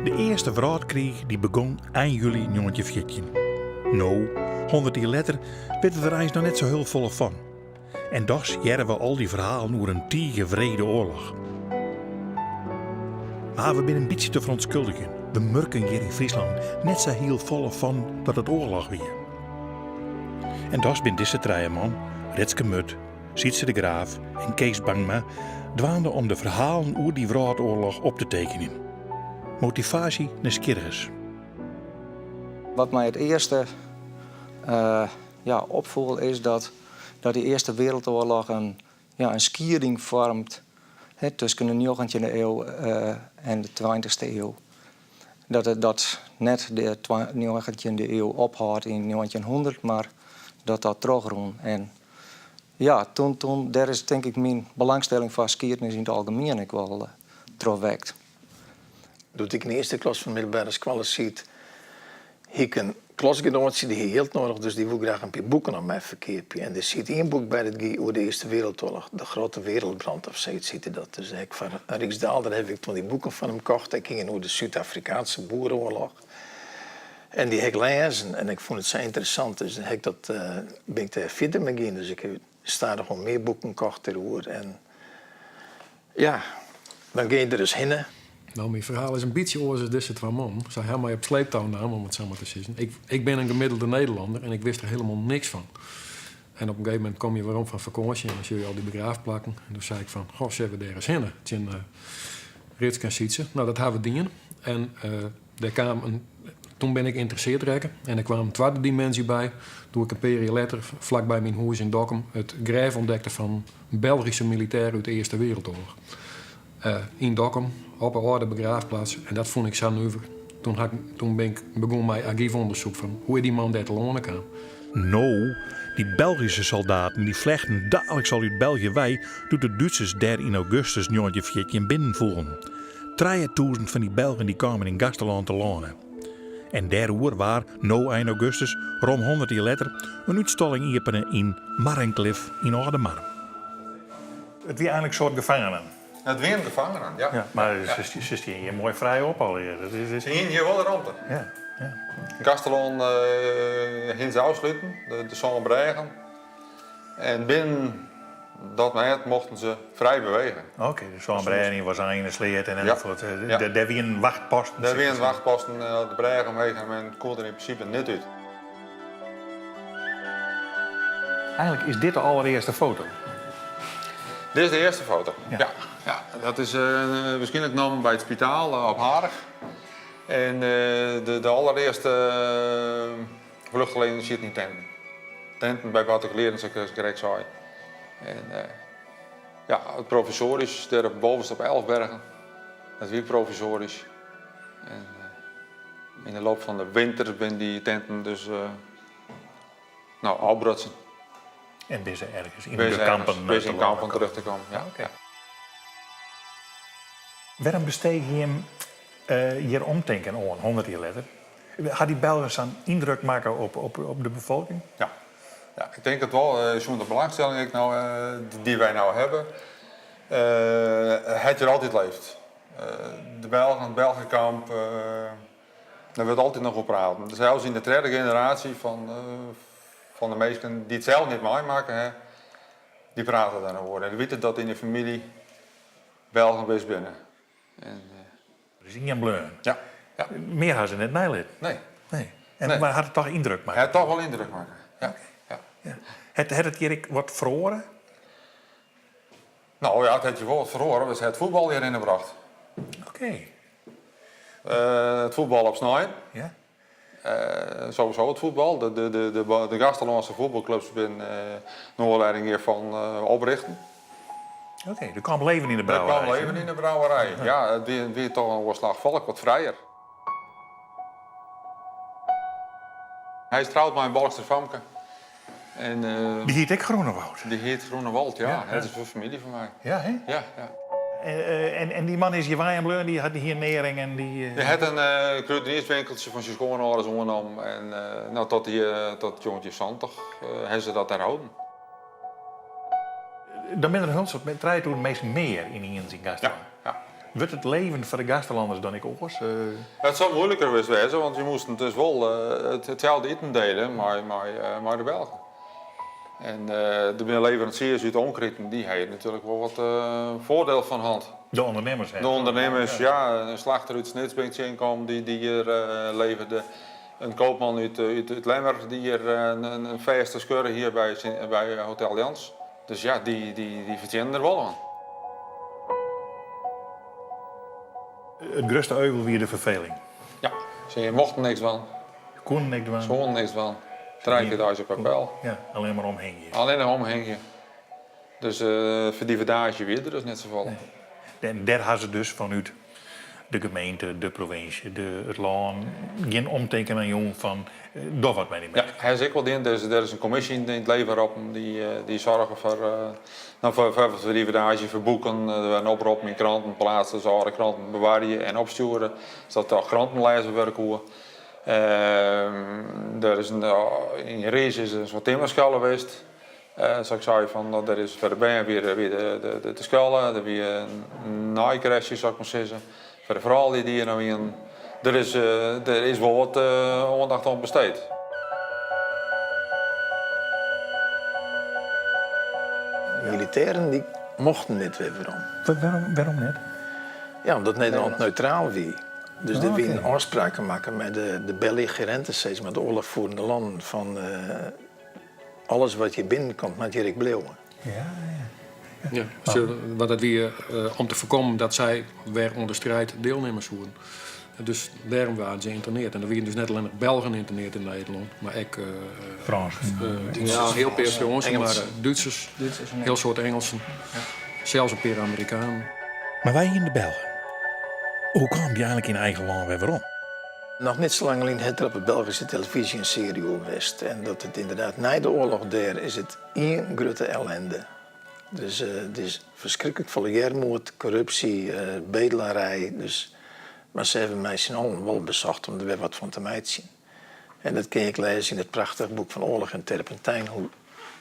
De Earste Wrâldkriich dy begûn ein july 1914. No, 100 jier letter, witte we der eins noch net sa hiel folle fan. En dochs hearre we al dy ferhalen oer in tige wrede oarloch. Mar we binne in bytsje te ferûntskuldigjen. We murken hjir yn Fryslân net sa hiel folle fan dat it oarloch wie. En dochs binne dizze trije man, Ritske Mud, Sietse de Graaf en Kees Bangma, dwaande om de ferhalen oer dy wrâldoarloch op te tekenjen. Motivaasje nijsgjirrigens. Wat my it earste ja, opfoel is dat dat dy Earste Wereldoorlog in, ja, in skieding foarmet hè, tusken de njoggentjinde iuw en de tweintichste iuw. Dat it dat net de njoggentjinde iuw ophâldt yn njoggentjinhûndert, mar dat dat trochrûn. En ja, toen, toen, dêr is tink ik myn belangstelling foar skiednis yn it algemien ek wol troch wekt. Doe't ik yn de earste klas fan middelbere skoalle siet, hie ik in klasgenoatsje, dy hie jild nedich, dus dy woe graach in pear boeken oan my ferkeapje. En der siet ien boek by dat gie oer de Earste Wereldoarloch, De Grote Wereldbrand of sayts hjitte dat. Dus ik foar in ryksdaalder haw ik toen dy boeken fan him kocht. Ek ien oer de Súd-Afrikaanske Boereoarloch. En dy ha ik lêzen en ik fûn it sa ynteressant, dus ha ik dat, bin ik dêr fierder mei gien. Dus ik ha stadichoan mear boeken kocht dêroer en ja, dan gean je der ris hinne. No, myn ferhaal is in bytsje oars as dizze twa mannen. Sy ha my op sleeptou naam, om it sa mar te sizzen. Ik, ik bin in gemiddelde Nederlander en ik wist der hielendal niks fan. En op in gegeven momint komme je werom fan fakânsje en dan sjogge je al dy begraafplakken. En doe sei ik fan, goh, sille we dêr ris hinne tsjin Ritske en Sietse. No, dat ha we dien. En der kaam in, toen bin ik ynteresseard rekke en der kwam in twadde diminsje by. Doe't ik in pear jier letter, flakby myn hûs yn Dokkum, it grêf ûntdekte fan in Belgyske militêr út de Earste Wereldoarloch. Yn Dokkum, op 'e âlde begraafplaats. En dat fûn ik sa nuver. Toen, ha ik, toen bin ik begûn mei argyfûndersyk fan hoe is dy man dêr telâne kaam. No, dy Belgyske soldaten dy flechten daliks al út Belgje wei doe't de Dútsers dêr yn augustus 1914 binnenfoelen. 3000 fan dy Belgen dy kamen yn Gaasterlân telâne. En dêroer waard no ein augustus, rom 100 jier letter, in útstalling iepene yn Mar en Klif yn Aldemardum. It wie eigenlik in soart gefangenen. It wienen gefangenen, ja. Ja, mar se stean hjir moai frij op allegear. Dat is, Se hienen hjir wol de romte. Ja, ja. Gaasterlân hienen se ôfsluten, de sân brêgen. En binnen dat mêd mochten se frij bewege. Oké, de sân brêgen was yn de sleat en enzovoort. Ja. Dêr wienen wachtposten. Dêr wienen wachtposten de brêge omheech en men koe der yn prinsipe net út. Eigenlik is dit de allerearste foto. Dit is de earste foto, ja. Ja. Dat is wierskynlik nommen by it spitaal op Harich. En de allerearste vluchtelingen sieten yn tenten. Tenten by partikulieren, sa't ik krekt sei. En ja, it provisoarysk, dêr op bovenste op Elfbergen, dat wie provisoarysk. En yn de loop fan de winter binne dy tenten dus no, ôfbrutsen. En binne se ergens yn de kampen Binne se yn kampen terjochte kommen, ja. Oké. Wêrom besteegje jim hjir omtinken oan, 100 jier letter? Ha dy Belgen sa'n yndruk makke op de befolking? Ja. Ja, ik tink it wol. Sûnder belangstelling ek no, dy't wy no hawwe, hat hjir altyd leefd. De Belgen, it Belgekamp, dêr wurdt altyd noch oer praten. Sels yn de tredde generaasje fan, fan de minsken dy't it sels net meimakke ha, dy prate der noch oer. En dy witte dat yn de famylje Belgen west binne. En, Der is ien bleaun. Ja. Ja. Mear ha se net neilitten. Nee. Nee. En Nee. mar hat it toch yndruk makke? Hat toch wol yndruk makke, ja. Ja. Ja. Hat it hjir ek wat feroare? No ja, it hat hjir wol wat feroare. We ha it fuotbal hjir hinne brocht. Oké. It fuotbal op snein. Ja. Sowieso it fuotbal. De Gaasterlânske fuotbalklups binne nei oanlieding hjirfan oprichten. Oké, der kaam leven yn de brouwerij. Der kaam leven yn de brouwerij, ja. It wie toch in oar slach folk, wat frijer. Hy is troud mei in Balkster famke. En, Dy hiet ek Groenewoud? Dy hiet Groenewold, ja. Dat is in famylje fan my. Ja, hè? Ja, ja. En dy man is hjir wenjen bleaun, dy hat hier nearing en dy... Dy hat in krudenierswinkeltsje fan syn skoanâlders oernommen en no, tot, die, tot 1970 ha se dat dêr holden. Dan binne der in hiel soad, 3000 minsken mear ynienen yn Gaasterlân. Ja, ja. Wurdt it leven foar de Gasterlanners dan ek oars? It sil muoiliker west wêze, want je moasten dus wol itselde iten diele mei de Belgen. En der binne leveransiers út de omkriten, dy hawwe natuerlik wol wat foardiel fan hân. De ûndernimmers, hè? De ûndernimmers, ja. In slachter út Snits bin ik tsjinkommen dy't hjir leverde. In koopman út Lemmer dy't hjir in fêste skurre hie by Hotel Jans. Dus ja, dy fertsjinnen der wol oan. It grutste euvel wie de ferfeling. Ja, se mochten niks dwaan. Koenen niks dwaan. Soenen niks dwaan. Trije kear deis op appel. Ja, allinne mar omhingje. Allinne omhingje. Dus ferdivedaasje wie der dus net safolle. Nee. En dêr ha se dus fanút de gemeente, de provinsje, de, it lân gjin omtinken oan jûn fan doch wat mei dy minsken. Ja, ha se ek wol dien. Dus der is in kommisje yn it leven roppen dy't soarge foar, no, foar ferdivedaasje, foar boeken. Der waarden oproppen yn kranten pleatst, dus âlde kranten bewarje en opstjoere, sadat der kranten lêzen wurde koe. Der is in, yn Riis is in soart timmerskoalle west. Sa't ik sei, fan, der is foar de bern wie de, de skoalle, der wie in naaikresje, sil ik mar sizze, foar de froulju dy't hjir noch wienen. Der is, der is wol wat oandacht oan besteed. De militêren dy mochten net wer werom. Wêrom net? Ja, omdat Nederlân neutraal wie. Dus der wienen ôfspraken makke mei de belligerenten, sis mar, de oarlochfoerende lannen, fan Alles wat hjir binnenkomt, moat hjir ek bliuwe. Ja, ja. Ja, want dat wie om te foarkommen dat sy wer oan de striid dielnimme soenen. Dus dêrom waarden se ynterneard. En der wienen dus net allinnich Belgen ynterneard yn Nederlân, mar ek Frânsen. Ja, in hiel pear Frânsen, mar Dútsers, in hiel soad Ingelsen, sels in pear Amerikanen. Mar wy hienen de Belgen. Hoe kamen dy einlik yn eigen lân wer werom? Noch net sa lang lyn hat der op de Belgyske telefyzje in searje oer west. En dat it ynderdaad nei de oarloch dêr is it ien grutte ellende. Dus it is ferskriklik folle earmoed, korrupsje, bedelarij. Dus, mar se hawwe mei syn allen wol besocht om der wer wat fan te meitsjen. En dat kin je ek lêze yn it prachtich boek fan Oarloch en Terpentijn, hoe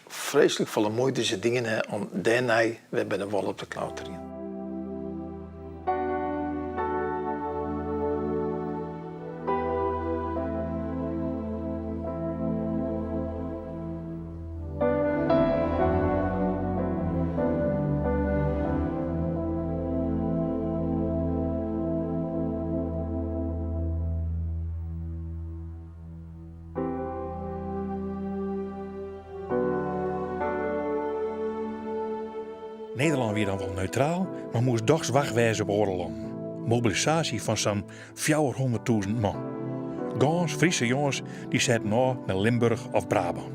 freeslik folle muoite se dien ha om dêrnei wer by de wol op te klauterjen. Nederlân wie dan wol neutraal, mar moast dochs wach wêze op oare lannen. Mobilisaasje fan sa'n 400.000 man. Gâns Fryske jonges dy setten ôf nei Limburch of Brabân.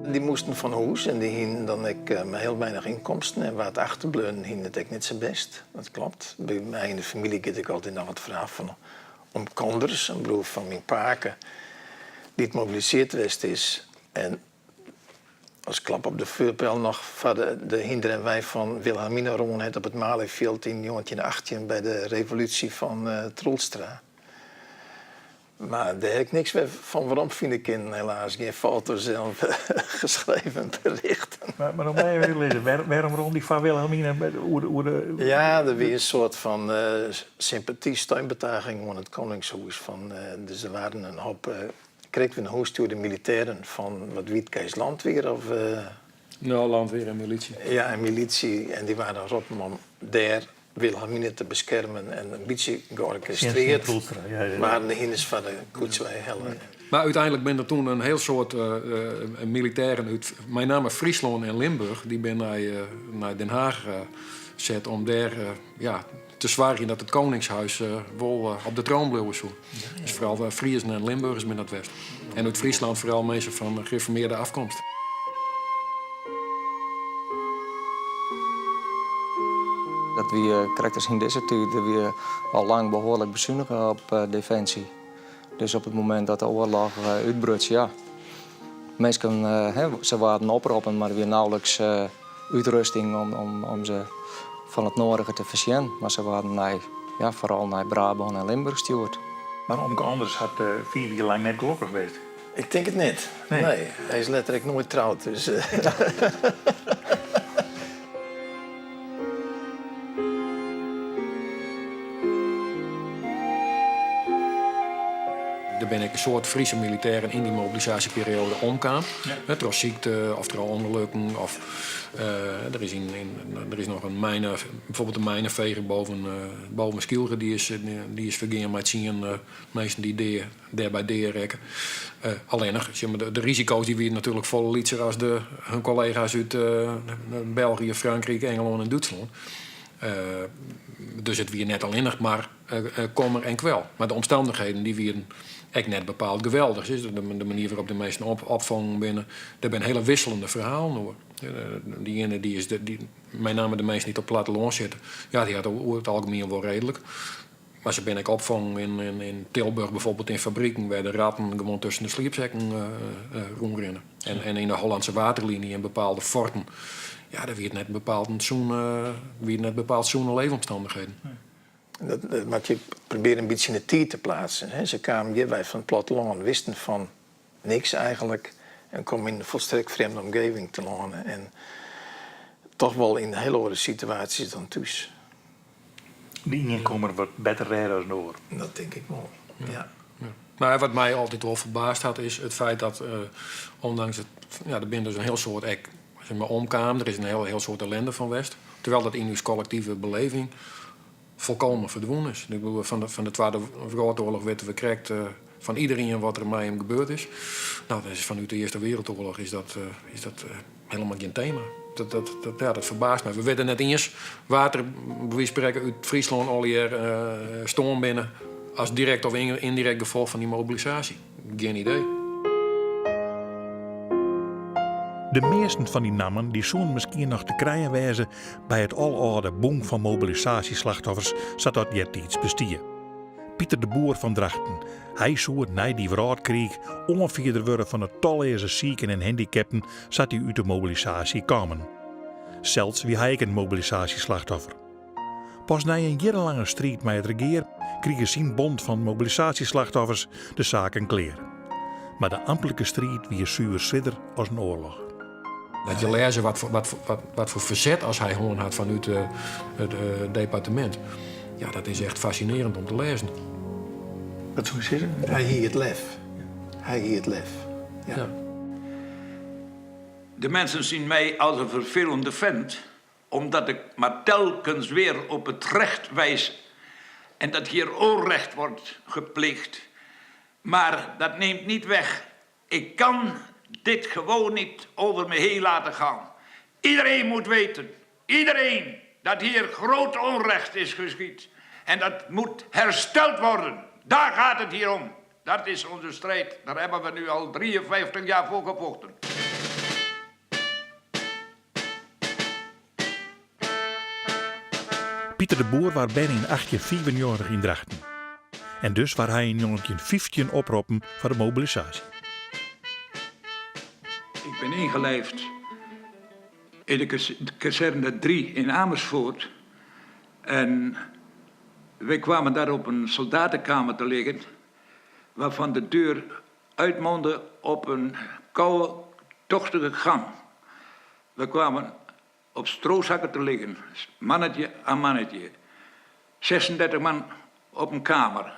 Dy moasten fan hûs en dy hienen dan ek mar hiel weinich ynkomsten en wa't achterbleaunen hienen it ek net sa bêst. Dat klopt. By my yn de famylje giet ek altyd noch it ferhaal fan Oom Konders, in broer fan myn pake, dy't mobiliseard west is en as klap op de vuurpijl noch foar de hynder en wein fan Wilhelmina rûn hat op it Malieveld yn 1918 by de revolúsje fan Troelstra. Mar dêr ha ik niks wer fan werom fine kinnen, helaas. Gjin foto's of geschreven berichten. Mar dan moatte je even útlizze, wêrom rûn dy foar Wilhelmina oer de. Ja, der wie in soart fan sympathie, steunbetuiging oan it Koningshûs. Fan, dus der waarden in hoop krekt wer nei hûs stjoerde militêren fan, wat wie it, Kees Landweer of. No, Landweer en milysje. Ja, en milysje. En dy waarden roppen om dêr Wilhelmina te beskermen en in bytsje georkestreerd waarden de hynders foar de koets weihelle. Mar úteinlik binne der toen in hiel soad militêren út mei namme Fryslân en Limburch dy binne nei Den Haach set om dêr ja, te soargjen dat it Koningshuis wol op de troon bliuwe soe. Dus foaral Friezen en Limburgers binne dat west. En út Fryslân foaral minsken fan gereformearde afkomst. Dat wie krekt as yn dizze tiid, der wie al lang behoarlik besunige op definsje. Dus op it momint dat de oarloch útbruts, ja, minsken, se waarden oproppen, mar der wie nauwelijks útrusting om se fan it noadige te foarsjen. Mar se waarden nei, ja, foaral nei Brabân en Limburch stjoerd. Mar omke Anders hat fiif jier lang net gelokkich west. Ik tink it net. Nee. Hy is letter ek noait troud, dus. Der binne ek in soad Friese militêren yn dy mobilisaasjeperioade omkaam. Troch sykte of troch ûngelukken. Of der is, yn, der is noch in mijne, bijvoorbeeld in mijnenveger boven, boven Skylge, dy is fergean mei 10 minsken dy't dea, dêrby dea rekken. Allinnich, sis mar, de risiko's dy wiene natuerlik folle lytser as de, hun kollega's út België, Frankryk, Ingelân en Dútslân. Dus it wie net allinnich mar kommer en kwel. Mar de omstannichheden dy wienen ek net bepaald geweldich. De manier wêrop't de minsken opfongen binne, dêr binne hiele wikseljende ferhalen oer. De iene dy is, dy, mei name de minsken dy't op it plattelân sitte, ja, dy hat oer it algemien wol reedlik. Mar se binne ek opfongen yn Tilburg bijvoorbeeld yn fabriken wêr't de ratten gewoan tusken de sliepsekken rûnrinne. En yn de Hollandse Waterlinie in bepaalde forten, ja, dêr wie it net bepaald in sûne, wie it net bepaald sûne leefomstannichheden. Dat moat je probearje in bytsje yn de tiid te pleatsen. Hè. Se kamen hjirby fan it plattelân, wisten fan niks eigentlik en komme yn in folstrekt frjemde omgeving telâne en toch wol yn hiel oare situaasjes dan thús. De ien komt better rêde as de oar. Dat tink ik wol, ja. Mar wat my altyd wol ferbaasd hat, is it feit dat, ûndanks it, ja, der binne dus in hiel soad ek, sis mar, omkaam, der is in hiel, hiel soad ellinde fan west, terwijl dat yn ús kollektive beleving folkomen ferdwûn is. Ik bedoel, fan de Twadde Wrâldoarloch witte we krekt fan iderien wat der mei him gebeurd is. No, dat is fanút de Earste Wereldoarloch is dat hielendal gjin tema. Dat, ja, dat ferbaast my. We witte net iens wa't der, by wize fan sprekken, út Fryslân allegear stoarn binne as direkt of yndirekt gefolch fan dy mobilisaasje. Gjin idee. De measten fan dy nammen dy soene miskien noch te krijen wêze by it alâlde Bûn fan Mobilisaasjeslachtoffers sa't dat eartiids bestie. Pieter de Boer fan Drachten. Hy soe nei dy wrâldkriich oanfierder wurde fan de talleaze siken en handikapten sa't dy út de mobilisaasje kamen. Sels wie hy ek in mobilisaasjeslachtoffer. Pas nei in jierrenlange striid mei it regear krige syn bond fan mobilisaasjeslachtoffers de saken klear. Mar de amtlike striid wie suver swierder as in oarloch. Dat je lêze wat foar ferset as hy hân hat fanút it departemint. Ja, dat is echt fascinerend om te lêzen. Wat soe je sizze? Hy hie it lef. Hy hie it lef. Ja. Ja. De mensen zien mij als een vervelende vent, omdat ik maar telkens weer op het recht wijs en dat hier onrecht wordt gepleegd. Maar dat neemt niet weg. Ik kan dit gewoon niet over me heen laten gaan. Iedereen moet weten, iedereen, dat hier groot onrecht is geschied. En dat moet hersteld worden. Daar gaat het hier om. Dat is onze strijd. Daar hebben we nu al 53 jaar voor gevochten. Pieter de Boer waard berne yn 1895 yn Drachten. En dus waard hy yn 1915 oproppen foar de mobilisaasje. Ik ben ingelijfd in de kazerne 3 in Amersfoort. En wij kwamen daar op een soldatenkamer te liggen, waarvan de deur uitmondde op een koude, tochtige gang. We kwamen op strozakken te liggen, mannetje aan mannetje. 36 man op een kamer.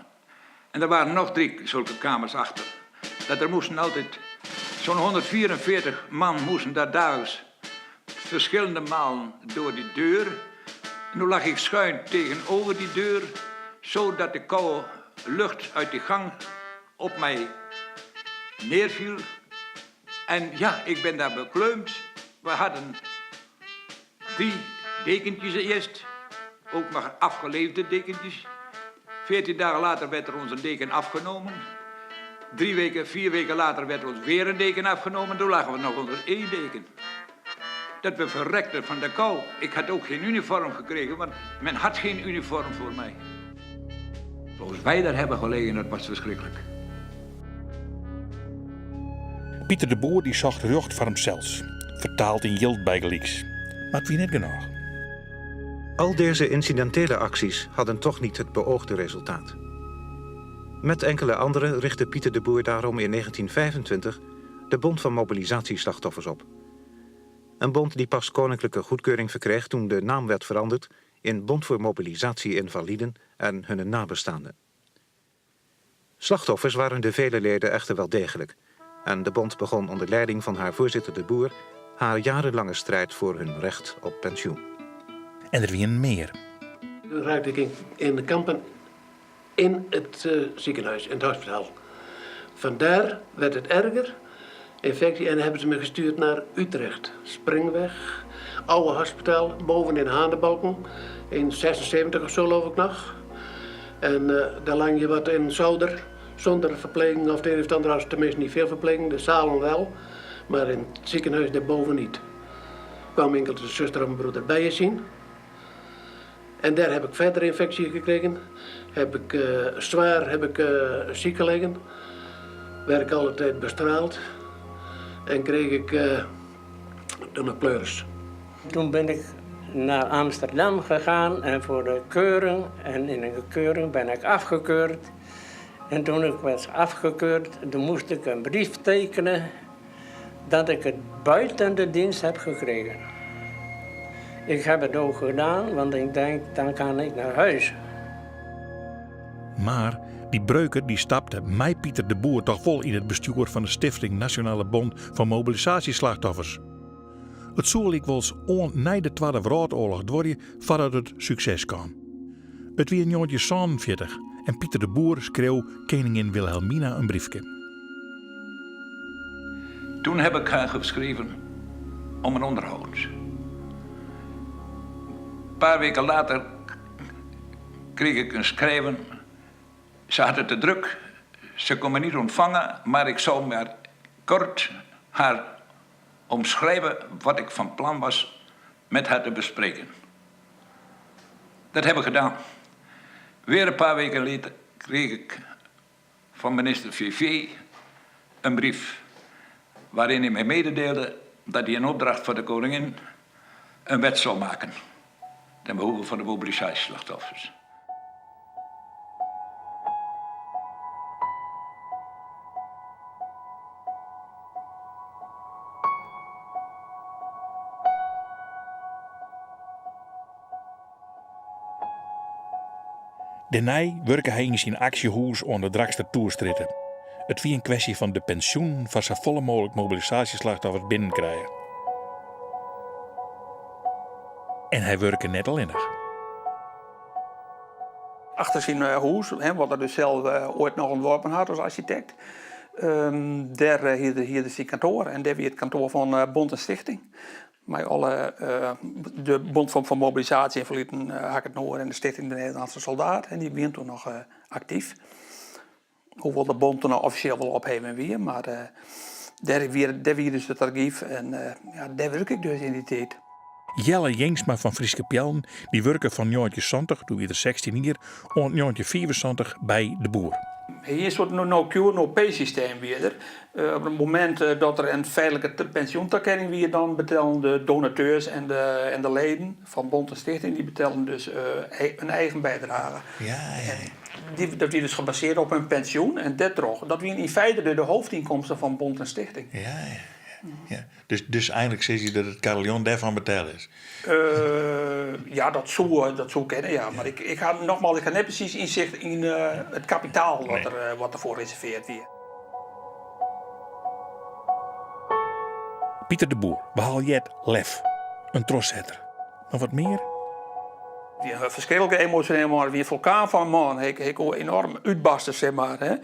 En er waren nog drie zulke kamers achter. Dat er moesten altijd zo'n 144 man moesten daar dagelijks verschillende malen door die deur. En toen lag ik schuin tegenover die deur, zodat de koude lucht uit die gang op mij neerviel. En ja, ik ben daar bekleumd. We hadden drie dekentjes eerst, ook nog afgeleefde dekentjes. 14 dagen later werd er ons een deken afgenomen. 3 weken, 4 weken later werd ons weer een deken afgenomen. Toen lagen we nog onder één deken. Dat we verrekten van de kou. Ik had ook geen uniform gekregen, want men had geen uniform voor mij. Zoals wij daar hebben gelegen, dat was verschrikkelijk. Pieter de Boer dy socht rjocht foar himsels. Fertaald yn jild bygelyks. Mar it wie net genôch. Al deze incidentele acties hadden toch niet het beoogde resultaat. Met enkele anderen richtte Pieter de Boer daarom in 1925 de Bond van Mobilisatieslachtoffers op. Een bond die pas koninklijke goedkeuring verkreeg toen de naam werd veranderd in Bond voor Mobilisatie-Invaliden en hun nabestaanden. Slachtoffers waren de vele leden echter wel degelijk. En de bond begon onder leiding van haar voorzitter De Boer haar jarenlange strijd voor hun recht op pensioen. En der wienen mear. Toen raakte ik in de kampen in het uh, ziekenhuis, in het hospitaal. Vandaar werd het erger, infectie, en hebben ze me gestuurd naar Utrecht. Springweg, oude hospitaal, boven in Hanebalken, in 76 of zo geloof ik nog. En uh, daar lang je wat in zolder, zonder verpleging of het een of het ander, als tenminste niet veel verpleging, de zalen wel, maar in het ziekenhuis daarboven niet. Kwam enkel de zuster en mijn broeder bij je zien. En daar heb ik verder infectie gekregen. Heb ik uh, zwaar heb ik, uh, ziek gelegen. Werd ik alle tijd bestraald. En kreeg ik uh, een pleuris. Toen ben ik naar Amsterdam gegaan en voor de keuring. En in een keuring ben ik afgekeurd. En toen ik was afgekeurd, toen moest ik een brief tekenen dat ik het buiten de dienst heb gekregen. Ik heb het ook gedaan, want ik denk, dan kan ik naar huis. Maar die Breuker die stapte mei Pieter de Boer toch wol yn it bestjoer fan de Stifting Nationale Bond van Mobilisatieslachtoffers. It soe lykwols oant nei de Twadde Wrâldoarloch duorje foardat it sukses kaam. It wie 1947 en Pieter de Boer skreau keningin Wilhelmina in briefke. Toen heb ik haar geschreven om een onderhoud. Een paar weken later kreeg ik een schrijven. Ze had het te druk. Ze kon me niet ontvangen, maar ik zou maar kort haar omschrijven wat ik van plan was met haar te bespreken. Dat heb ik gedaan. Weer een paar weken later kreeg ik van minister VV een brief waarin hij mij mededeelde dat hij in opdracht van de koningin een wet zou maken ten behoeve van de mobilisatieslachtoffers. Dêrnei wurke hy yn syn aksjehûs oan de Drachtster Toerstrjitte. It wie in kwestje fan de pensjoenen foar safolle mooglik mobilisaasjeslachtoffers binnenkrijge. En hy wurke net allinnich. Achter syn hûs, wat er dus sels oait noch ûntworpen hat as arsjitekt, dêr hie er syn kantoar en dêr wie it kantoar fan Bond en Stichting. Mei alle de Bond van Mobilisatie-Invaliden ha ik it no oer en de Stichting de Nederlandse Soldaat en dy wiene toen noch aktyf. Hoewol't de bond toen noch offisjeel wol opheven wie, mar dêr wie, dêr wie dus it argyf en ja, dêr wurke ik dus yn dy tiid. Jelle Jingsma fan Fryske Peallen dy wurke fan 1970, doe wie er 16 jier, oant 1975 by De Boer. Hy hie in soart no cure no pay systeem wie der. Op it momint dat der in feitlike pensjoentakkenning wie, dan betellen de donateurs en de, en de leden fan Bond en Stichting dy betellen dus in eigen bydrage. Ja, ja, ja. Dy, dat wie dus gebasearre op hun pensjoen en dêrtroch, dat wiene yn feite de, de hoofdynkomsten fan Bond en Stichting. Ja, ja. Ja. Dus, dus einlik sizze je dat it kariljon dêrfan betelle is? Uh, ja, dat soe, dat soe kinne, ja. Mar ik, ik ha, nogmaals, ik ha net presys ynsicht yn uh, it kapitaal wat, nee. der, uh, wat derfoar reservearre wie. Pieter de Boer, we ha al heard lef, in trochsetter. Noch wat mear? Wie in ferskriklik emosjoneel man, wie in fulkaan fan in man. Hy, hy koe enoarm útbarste, sis mar. Hè.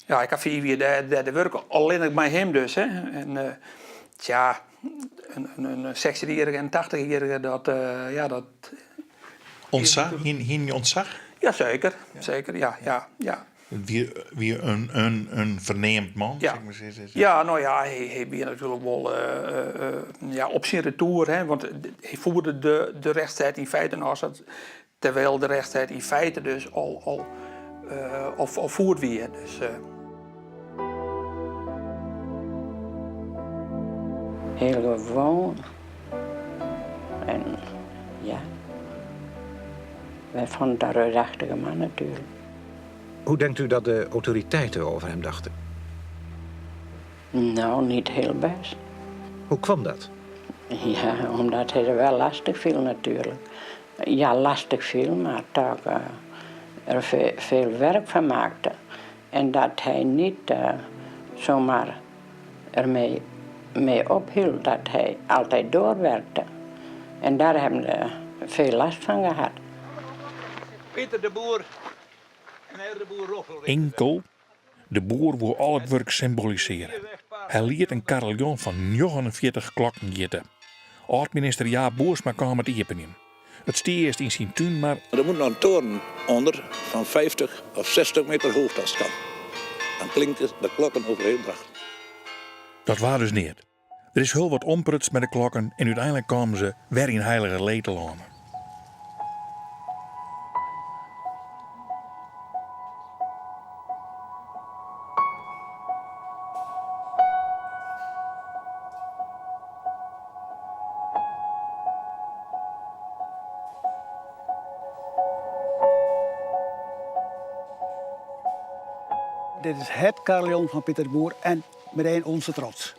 Ja, ik ha fiif jier dêr, dêr wurke, allinnich mei him dus. Hè. En uh, tja, in, in, in 16-jierrige en 80-jierrige, dat, uh, ja, dat... Ontzag? Hiene je ontzag? Ja, seker. Ja. Seker, ja, ja, ja. Wie, wie in, in, in ferneamd man, ja. sil ik mar sizze. Ja, no ja, hy, hy wie natuerlik wol uh, uh, ja, op syn retoer, hè, want hy fierde de, de rechtsstrijd yn feite as dat, terwyl de rechtsstrijd yn feite dus al, al, uh, al, al fierd wie. Dus, uh. Heel gewoon. En ja, wij vonden dat een reusachtige man natuurlijk. Hoe denkt u dat de autoriteiten over hem dachten? Nou, niet heel best. Hoe kwam dat? Ja, omdat hij er wel lastig viel natuurlijk. Ja, lastig viel, maar toch uh, er veel, veel werk van maakte. En dat hij niet zomaar ermee mee ophield, dat hij altijd doorwerkte. En daar hebben we veel last van gehad. Pieter de Boer en de Boer Roffel. Inkel, de Boer woe al it wurk symbolisearje. Hy liet in kariljon fan 49 klokken jitte. Ald-minister Jaap Boersma kaam it iepenjen. It stie earst yn syn tún, mar. Der moet noch in toren ûnder fan 50 of 60 meter hoogte as it kan. Dan klinkt de klokken over heel Drachten. Dat waard dus neat. Der is hiel wat omprutst mei de klokken en úteinlik kamen se wer yn Heiligerlee telâne. Dit is het carillon van Pieter de Boer en meteen onze trots.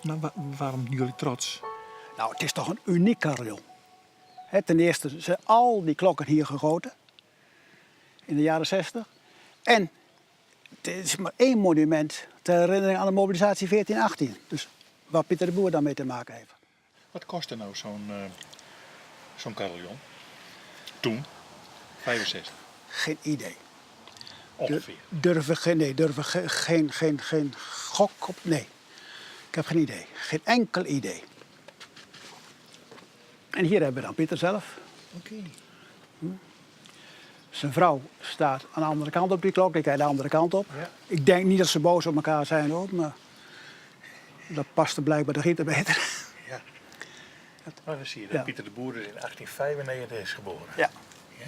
Maar waarom jullie trots? Nou, het is toch een uniek carillon. Ten eerste zijn al die klokken hier gegoten in de jaren 60. En het is maar één monument ter herinnering aan de mobilisatie 1418. Dus waar Pieter de Boer dan mee te maken heeft. Wat kostte nou zo'n zo'n carillon? Toen? 65? Geen idee. Ongeveer? Durf ik geen, nee, durf ik geen, geen, geen gok op. Nee, ik heb geen idee. Geen enkel idee. En hier hebben we dan Pieter zelf. Oké. Zijn vrouw staat aan de andere kant op die klok. Ik kijk de andere kant op. Ik denk niet dat ze boos op elkaar zijn hoor, maar dat paste blijkbaar de gieter beter. Ja. Maar dan zie je dat Pieter de Boer dus in 1895 is geboren. Ja. Ja.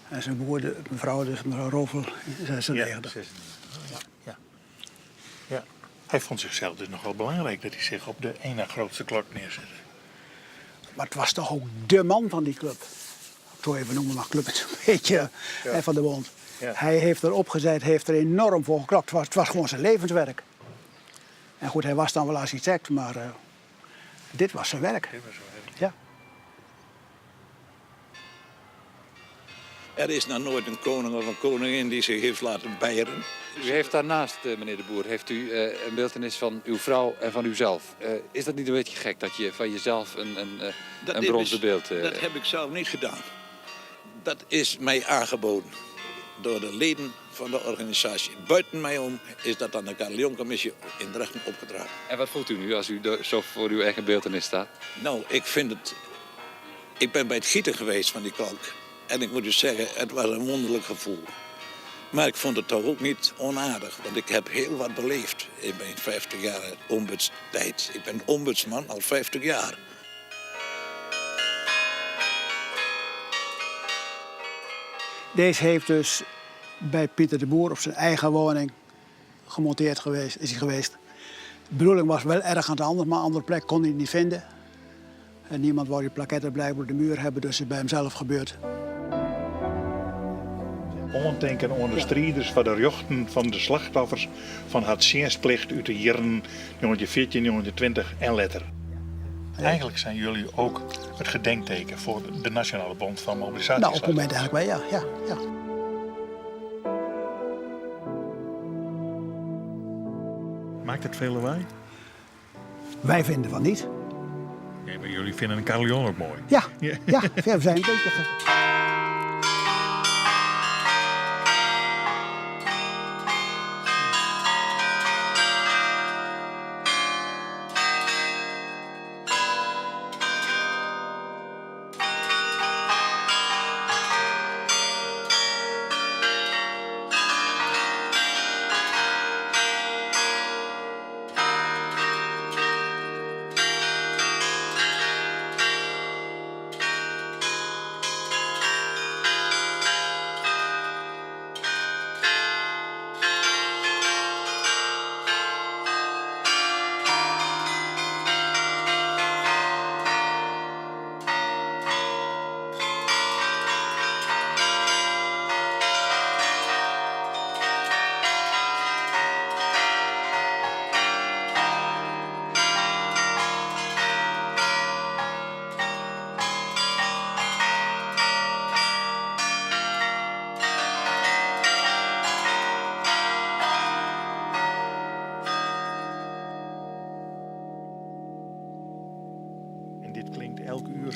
En zijn broer, de mevrouw, dus mevrouw Roffel, in 96. Ja, 96. Ja. Ja. Hij vond zichzelf dus nogal belangrijk dat hij zich op de ene grootste klok neerzette. Maar het was toch ook de man van die club. Ik zou even noemen, maar club is een beetje hè, van de bond. Hij heeft er opgezet, heeft er enorm voor geklokt. Het was gewoon zijn levenswerk. En goed, hij was dan wel architect, maar dit was zijn werk. Dit was zijn werk. Ja. Er is nog nooit een koning of een koningin die zich heeft laten bijeren. U heeft daarnaast, meneer de Boer, heeft u een beeltenis van uw vrouw en van uzelf. Is dat niet een beetje gek dat je van jezelf een bronzen beeld... Dat heb ik zelf niet gedaan. Dat is mij aangeboden door de leden van de organisatie. Buiten mij om is dat aan de Carillon-commissie in Drachten opgedragen. En wat voelt u nu als u zo voor uw eigen beeltenis staat? Nou, ik vind het... Ik ben bij het gieten geweest van die klok. En ik moet u zeggen, het was een wonderlijk gevoel. Maar ik vond het toch ook niet onaardig. Want ik heb heel wat beleefd in mijn 50 jaar ombudstijd. Ik ben ombudsman al 50 jaar. Deze heeft dus bij Pieter de Boer op zijn eigen woning gemonteerd geweest, is hij geweest. De bedoeling was wel erg aan de andere, maar een andere plek kon hij niet vinden. En niemand wou die plaketten blijkbaar op de muur hebben, dus het is bij hemzelf gebeurd. Oantinken oan de striders foar de rjochten fan de slachtoffers fan har tsjinstplicht út de jierren 1914, 1920 en letter. Eigenlijk zijn jullie ook het gedenkteken voor de Nationale Bond van Mobilisatie. Nou, op het moment eigenlijk wel, ja. Ja, ja. Maakt het veel lawaai? Wij vinden van niet. Nee, maar jullie vinden een carillon ook mooi. Ja, ja, we zijn een beetje ge-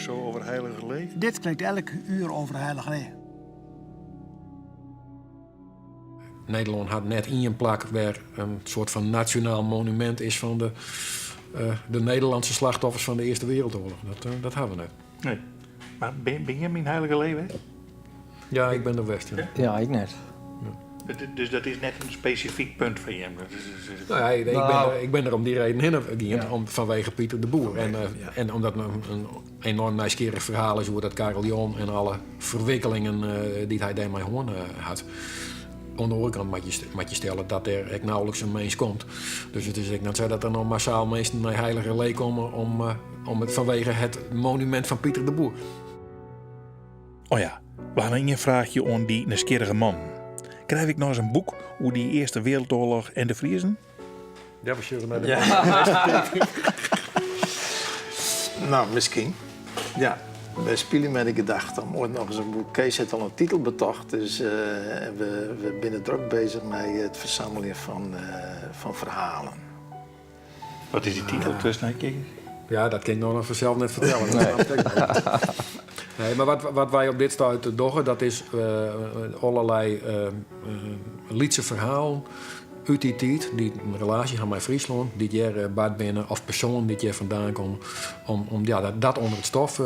zo over Heiligerlee? Dit klinkt elk uur over Heiligerlee. Nederlân hat net ien plak wêr in soart fan nasjonaal monumint is fan de, eh, de Nederlandse slachtoffers fan de Earste Wereldoarloch. Dat, eh, dat hawwe we net. Nee. Mar bin, bin jim yn Heiligerlee west? Ja, ik bin der west. Ja, ja ik net. Dus dat is net in spesifyk punt foar jim? Nou ja, ik, ben, ik ben der om dy reden hinne gien, om, fanwege Pieter de Boer. En, eh, en omdat it in enoarm nijsgjirrich ferhaal is oer dat kariljon en alle ferwikkelingen eh, dy't hy dêrmei hân eh, hat. Oan de oare kant moat je, moat je stelle dat der ek nauwelijks in mins komt. Dus it is ek net sa dat der no massaal minsken nei Heiligerlee komme om, om it fanwege it monumint fan Pieter de Boer. Oh ja, we hawwe ien fraachje oan dy nijsgjirrige man. Krij ik noch ris in boek oer dy Earste Wereldoarloch en de Friezen? Ja, we sjogge nei de ja. Nou, miskien. Ja, wy spylje mei de gedachte om oait noch ris in boek. Kees hat al in titel betocht, dus uh, we, we binne drok beuzich mei it fersammeljen fan, uh, fan ferhalen. Wat is dy titel tusken Ja, dat kin ik noch fansels net fertelle. Nee. Nee, mar wat, wat wy op dit stuit dogge, dat is uh, allerlei uh, lytse ferhalen út dy tiid, dy't in relaasje ha mei Fryslân, dy't hjir bard binne, of persoanen dy't hjir fandaan komme, om, om ja, dat, dat ûnder it stof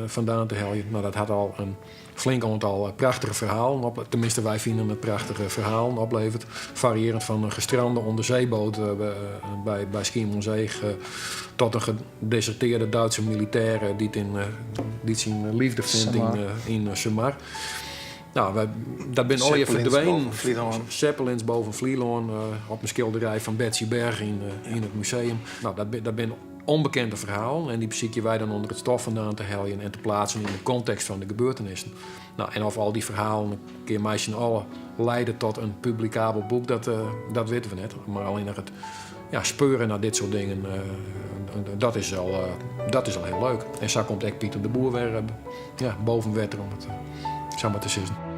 fandaan te heljen. No, dat hat al in flink oantal prachtige ferhalen op, teminsten wy fine it prachtige ferhalen opleverd. Fariearjend fan in gestrande ûnderseeboat by, by Skiermûntseach tot in gedesertearde Duitse militêr dy't, in, dy't syn leafde fynt yn, yn Sumar. Nou, wy, dat binne allegear ferdwenen. Zeppelins boven Flylân op in skilderij fan Betsy Berg yn, yn it museum. Nou, dat, dat binne ûnbekende ferhalen en dy besykje wy dan ûnder it stof fandaan te heljen en te pleatsen yn de kontekst fan de gebeurtenissen. Nou, en of al dy ferhalen in kear mei syn allen leide tot in publikabel boek, dat, uh, dat witte we net. Mar allinnich it ja, speuren nei dit soart dingen, uh, dat, is al, uh, dat is al hiel leuk. En sa komt ek Pieter de Boer wer ja, boven wetter, om it sa mar te sizzen.